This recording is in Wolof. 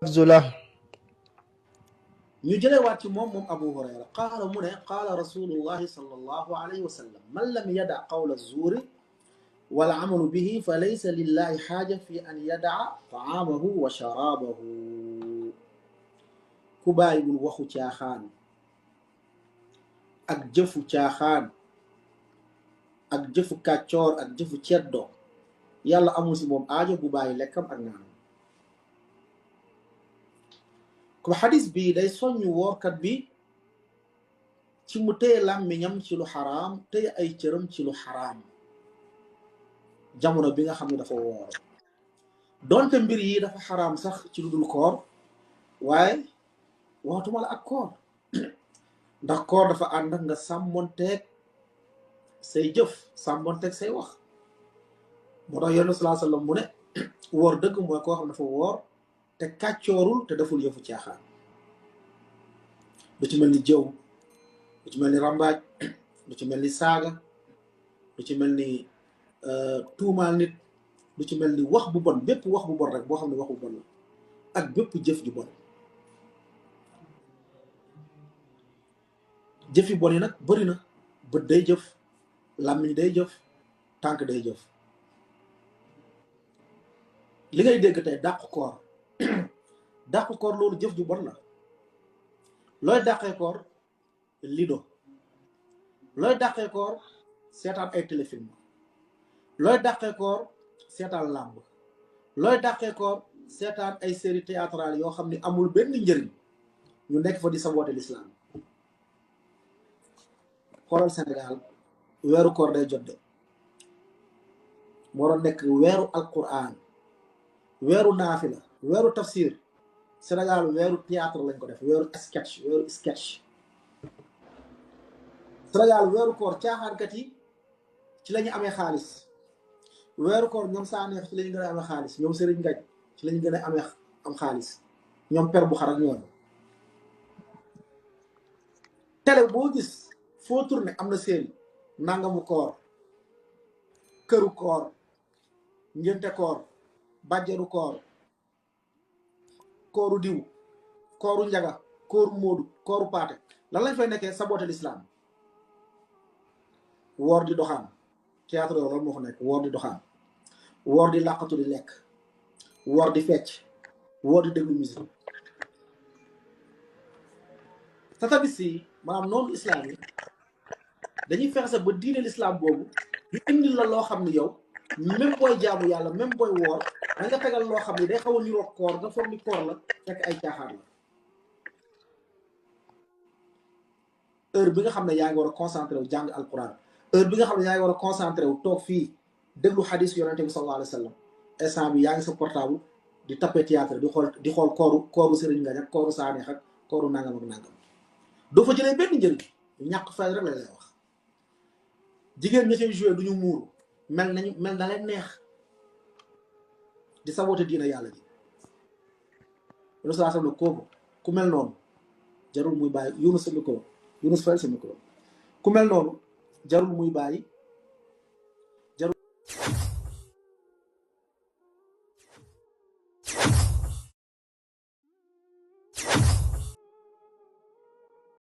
زله يجلي واتي موم أبو هريرة قال من قال رسول الله صلى الله عليه وسلم من لم يدع قول الزور والعمل به فليس لله حاجة في أن يدع طعامه وشرابه كباي الوخو تياخان ak jëfu caaxaan ak jëfu kàccoor ak jëfu ceddo yàlla amul si moom aajo bu bàyyi lekkam ak naanam ko xadis bi day soññu woorkat bi ci mu téye làmmiñam ci lu xaraam téye ay cëram ci lu xaraam jamono bi nga xam ne dafa woor donte mbir yi dafa xaraam sax ci lu dul koor waaye waxtuma la ak koor ndax koor dafa ànd ak nga sàmmonteeg say jëf sàmmonteeg say wax moo tax yonent sallallahu alayhi wasallam mu ne woor dëgg mooy koo xam ne dafa woor te kàccoorul te deful yëfu caaxaan du ci mel ni jëw du ci mel ni rambaaj du ci mel ni saaga du ci mel ni tuumaal nit du ci mel ni wax bu bon bépp wax bu bon rek boo xam ne wax bu bon la ak bépp jëf ju bon jëf yu bon yi nag bëri na bët day jëf làmmiñ day jëf tànk day jëf li ngay dégg tey dàqu koor dàqu koor loolu jëf ju bon la looy dàqee koor lido looy dàqee koor seetaan ay téléfilm looy dàqee koor seetaan làmb looy dàqee koor seetaan ay série théâtrale yoo xam ne amul benn njëriñ ñu nekk fa di saboote l'islam xoolal Sénégal weeru koor day jot de moo doon nekk weeru alquran weeru naafila weeru tafsir Sénégal weeru théâtre lañ ko def weeru sketch Sénégal weeru koor caaxaankat yi ci la ñu amee xaalis weeru koor ñoom saaneex ci la ñu gën a amee xaalis ñoom sëriñ ngaj ci la ñu gën a amee am xaalis ñoom per bu xarak ñoom télé boo gis foo tourné am na série nangamu koor këru koor ngénte koor bàjjeru koor kooru diw kooru njaga kooru móodu kooru paate lan lañ fay nekkee saboté l'islam woor di doxaan théâtre yoo loolu moo fa nekk woor di doxaan woor di làqatu di lekk woor di fecc woor di déglu musique satabis yi maanaam noonu islam yi dañuy fexe ba diine l'islam boobu ñu indil la loo xam ne yow même booy jaamu yàlla même booy woor da nga tegal loo xam ne day xaw a niroog koor nga foog ni koor la fekk ay caaxaan la heure bi nga xam ne yaa ngi war a concentré wu jàng alquran heure bi nga xam ne yaa ngi war a concentré wu toog fii déglu xadis yonente bi sallallahu alayhi wa sallam instant bi yaa ngi sa portable di tapé théâtre di xool kooru sëriñ nga ak kooru saaneex ak kooru nangam ak nangam doo fa jëlee benn njëriñ ñàkk fay rek la lay wax jigéen ña cay joué duñu muuru mel na leen neex di saboté diina yàlla ji yonent sallallahu alayhi wa sallam kooku ku mel noonu jarul muy bàyyi Yunus fayal sa micro ku mel noonu jarul muy bàyyi jarul